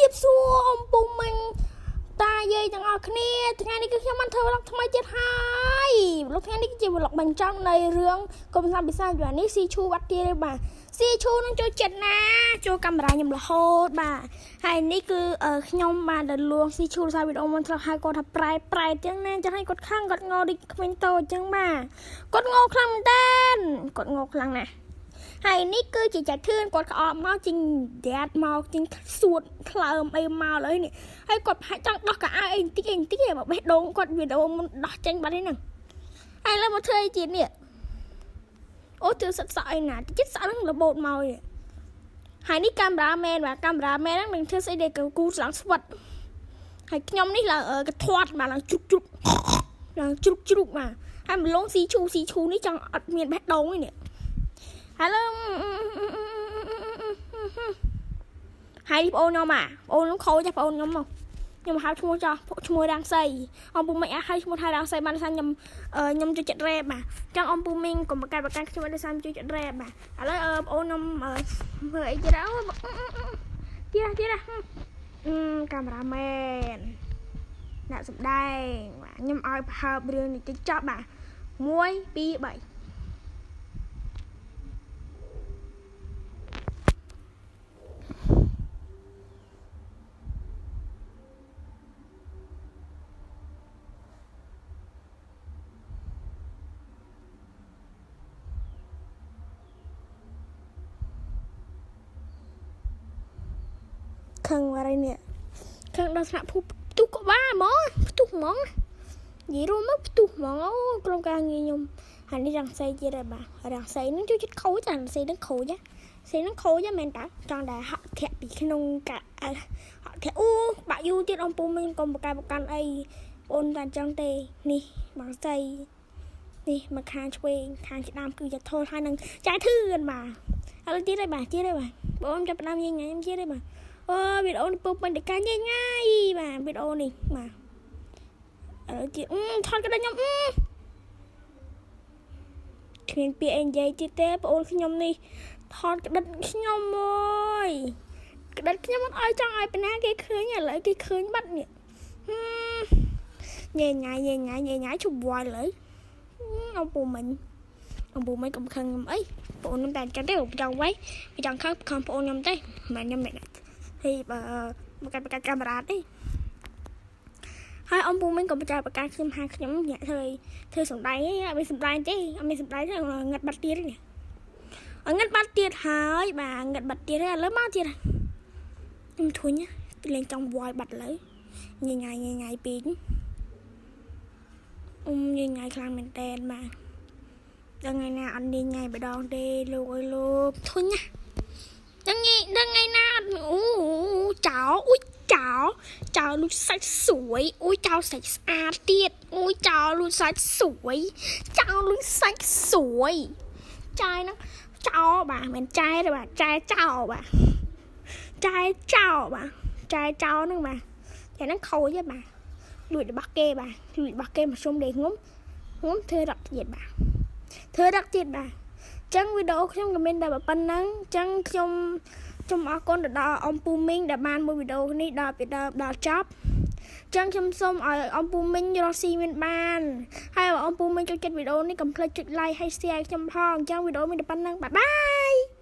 រាបសួរអំពូមិញតាយាយទាំងអស់គ្នាថ្ងៃនេះគឺខ្ញុំបានធ្វើ vlog ថ្មីទៀតហើយ vlog ថ្ងៃនេះគឺជា vlog បញ្ចប់នៃរឿងកុំសាពិសាយនេះស៊ីឈូបាត់ទៀតទេបាទស៊ីឈូនឹងចូលចិត្តណាចូលកាមេរ៉ាខ្ញុំរហូតបាទហើយនេះគឺខ្ញុំបានទៅលួងស៊ីឈូសារវីដេអូមុនធ្លាប់ហៅគាត់ថាប្រែប្រែចឹងណាចឹងឲ្យគាត់ខឹងគាត់ងដូចក្មេងតូចចឹងបាទគាត់ងខ្លាំងមែនតើគាត់ងខ្លាំងណាស់ ហើយនេះគឺជាចៃធឿនគាត់ក្អកមកចេញដេតមកចេញសួតថ្លើមអីមកឡើយនេះហើយគាត់ប្រហែលចង់ដោះកៅអៅអីបន្តិចអីបន្តិចឯងមកបេះដូងគាត់វីដេអូមុនដោះចេញបាត់ហ្នឹងហើយឡើយមកធ្វើអីទៀតនេះអូធ្វើសិតសក់អីណាចិត្តសក់ហ្នឹងរបូតមកនេះហើយនេះកាមេរ៉ាមែនបាទកាមេរ៉ាមែនហ្នឹងនឹងធ្វើស្អីដែលគូស្លងស្វិតហើយខ្ញុំនេះឡើងកធាត់បាទឡើងជ្រុកជ្រុកឡើងជ្រុកជ្រុកបាទហើយម្លងស៊ីឈូស៊ីឈូនេះចង់អត់មានបេះដូងទេនេះ ឥឡូវហើយបងអូនខ្ញុំអាបងអូនខ្ញុំខូចចាបងអូនខ្ញុំមកខ្ញុំហៅឈ្មោះចោះឈ្មោះរាំងសីអំពូមីងអាចហៅឈ្មោះថារាំងសីបានដោយសារខ្ញុំខ្ញុំចូលចិត្តរ៉េបបាទចង់អំពូមីងកុំប្រកាន់ប្រកាន់ខ្ញុំដោយសារខ្ញុំចូលចិត្តរ៉េបបាទឥឡូវបងអូនខ្ញុំធ្វើអីទៀតអូទៀតទៀតកាមេរ៉ាមែនអ្នកសម្ដែងបាទខ្ញុំឲ្យប្រហើបរឿងនេះតិចចប់បាទ1 2 3ខឹងអីនេះខឹងដល់ថ្នាក់ភូផ្ទុះក្បាលហ្មងផ្ទុះហ្មងនិយាយរួមមកផ្ទុះហ្មងអូក្រុមការងារខ្ញុំហើយនេះរងសីទៀតហើយបាទរងសីនឹងជួយចិត្តខូចអារងសីនឹងខូចសីនឹងខូចមែនតាចង់តែហក់ធាក់ពីក្នុងកាហក់ធាក់អូបាក់យូរទៀតអំពូមិនកុំបកកែបកាន់អីបងតែអញ្ចឹងទេនេះបងសីនេះមកខាងឆ្វេងខាងស្ដាំគឺជាធល់ហើយនឹងចាយធឿនបាទឥឡូវទៀតហើយបាទទៀតហើយបាទបងចាប់ផ្ដើមញ៉ៃញ៉ៃទៀតហើយបាទអូវីដេអូនេះពុកពេញតកាញ៉ៃញ៉ៃបាទវីដេអូនេះបាទឥឡូវទៀតថតក៏ដល់ខ្ញុំគ្មានពាក្យអីនិយាយទៀតទេបងអូនខ្ញុំនេះថតក្តិតខ្ញុំមួយក្តិតខ្ញុំអត់ឲ្យចង់ឲ្យពីណាគេឃើញឥឡូវគេឃើញបាត់នេះញ៉ៃញ៉ៃញ៉ៃញ៉ៃញ៉ៃញ៉ៃជប់វាយឡើយអំពូមិញអំពូមិញកុំខឹងខ្ញុំអីបងអូនខ្ញុំតែចឹងទេចង់វាយចង់ខឹងខំបងអូនខ្ញុំទេមិនខ្ញុំមិនហើយបើមកកាត់កាមេរ៉ាទេហើយអំពូមិញក៏បច្ចាប្រកាសខ្ញុំហាខ្ញុំញាក់ធ្វើធ្វើសំដែងឯងអត់មានសំដែងទេអត់មានសំដែងទេងឹតបាត់ទៀតនេះងឹតបាត់ទៀតហើយបាទងឹតបាត់ទៀតហើយឥឡូវមកទៀតខ្ញុំធុញលេងចង់វាយបាត់លើញ៉ៃញ៉ៃញ៉ៃពេកអ៊ុំញ៉ៃញ៉ៃខ្លាំងមែនតែនបាទដល់ថ្ងៃណាអត់ញ៉ៃញ៉ៃម្ដងទេលោកអើយលោកធុញណាដល់ថ្ងៃដល់ថ្ងៃណាអត់អូចោអ៊ុយចោចោលូចសាច់សួយអ៊ុយចោសាច់ស្អាតទៀតអ៊ុយចោលូចសាច់សួយចោលូចសាច់សួយចាយហ្នឹងចោបាទមិនចែទេបាទចែចោបាទចែចោបាទចែចោហ្នឹងបាទតែហ្នឹងខូចទេបាទលួចរបស់គេបាទលួចរបស់គេមកជុំដេកងុំងុំធ្វើរកទៀតបាទធ្វើរកទៀតបាទចឹងវីដេអូខ្ញុំក៏មានតែប៉ុណ្្នឹងចឹងខ្ញុំខ្ញុំអរគុណទៅដល់អំពូមីងដែលបានមើលវីដេអូនេះដល់ពីដើមដល់ចប់ចឹងខ្ញុំសូមឲ្យអំពូមីងរកស៊ីមានបានហើយអំពូមីងចូលចិត្តវីដេអូនេះកុំភ្លេចចុច like ហើយ share ខ្ញុំផងចឹងវីដេអូមានតែប៉ុណ្្នឹងបាយបាយ។